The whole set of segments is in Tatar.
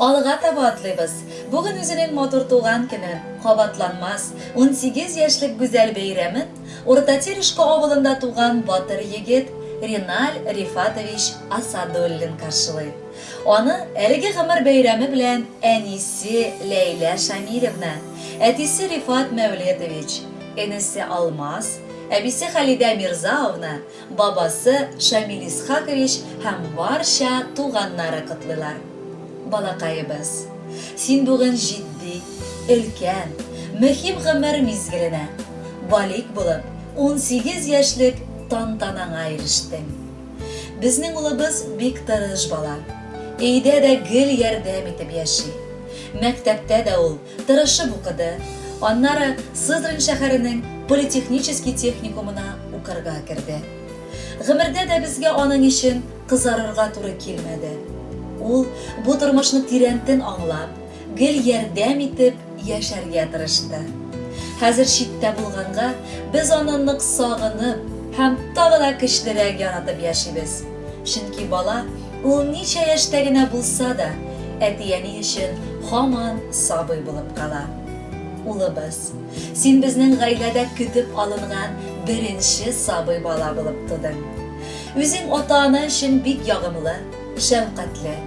Алга таба атлыйбыз. Бүген үзенең матур туган көнен, кабатланмас, 18 яшьлек гүзәл бәйрәмен Урта Терешка авылында туган батыр егет Риналь Рифатович Асадуллин каршылый. Аны әлеге гомер бәйрәме белән әнисе Ләйлә Шамилевна, әтисе Рифат Мәүлетович, энесе Алмаз, әбисе Халидә Мирзаовна, бабасы Шамил Исхакович һәм барча туганнары котлыйлар. Балакаебыз, син бүген җитди, өлкән, мөһим гомер мизгеленә, балигъ булып, 18 яшьлек тантанаңа ирештең. Безнең улыбыз бик тырыш бала. Өйдә дә гел ярдәм итеп яши. Мәктәптә дә ул тырышып укыды, аннары Сызрань шәһәренең политехнический техникумына укырга керде. Гомердә дә безгә аның өчен кызарырга туры килмәде. Ул бу тормышны тирәнтен аңлап, гел ярдәм итеп яшәргә тырышты. Хәзер читтә булганга, без аны нык сагынып һәм тагы да көчлерәк яратып яшибез. Чөнки бала, ул ничә яшьтә генә булса да, әти-әни өчен һаман сабый булып кала. Улыбыз, син безнең гаиләдә көтеп алынган беренче сабый бала булып тудың. Үзең ата-ана өчен бик ягымлы, шәфкатьле.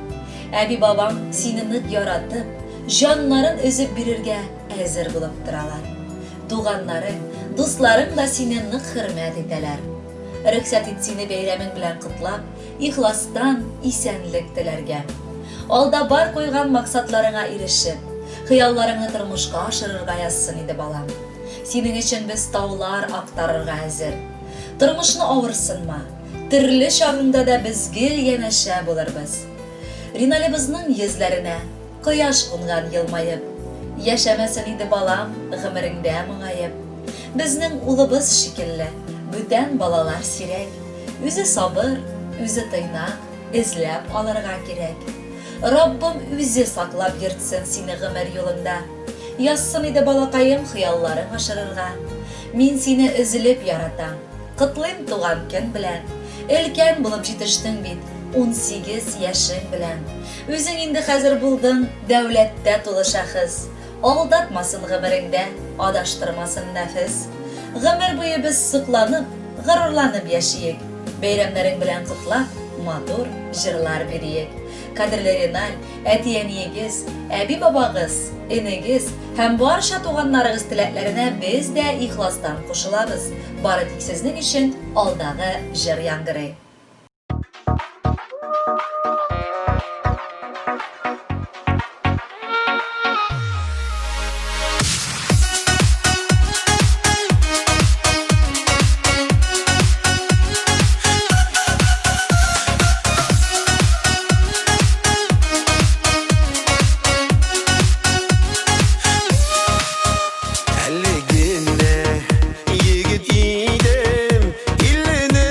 Әби-бабаң сине нык яратып, җаннарын өзеп бирергә әзер булып торалар. Туганнарың, дусларың да сине нык хөрмәт итәләр. Рөхсәт ит сине бәйрәмең белән котлап, ихластан исәнлек теләргә. Алда бар куйган максатларыңа ирешеп, хыялларыңны тормышка ашырырга язсын иде, балам. Синең өчен без таулар актарырга әзер. Тормышны авырсынма, төрле чагыңда да без гел янәшә булырбыз. Риналебызның йөзләренә кояш кунган елмаеп. Яшәмәсен иде балам гомереңдә моңаеп. Безнең улыбыз шикелле бүтән балалар сирәк. Үзе сабыр, үзе тыйнак, эзләп алырга кирәк. Раббым үзе саклап йөртсен сине гомер юлыңда. Язсын иде балакаем хыялларың ашырырга. Мин сине өзелеп яратам. Котлыйм туган көн белән. Өлкән булып җитештең бит, 18 яшең белән. Үзең инде хәзер булдың дәүләттә тулы шәхес. Алдатмасын гомереңдә, адаштырмасын нәфес. Гомер буе без сокланып, горурланып яшиек. Бәйрәмнәрең белән котлап, матур җырлар бириек. Кадерле Реналь, әти-әниегез, әби-бабагыз, энегез һәм барча туганнарыгыз теләкләренә без дә ихластан кушылабыз. Бары тик сезнең өчен алдагы җыр яңгырый. Әле генә егет идем, иллене.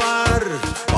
Балалар.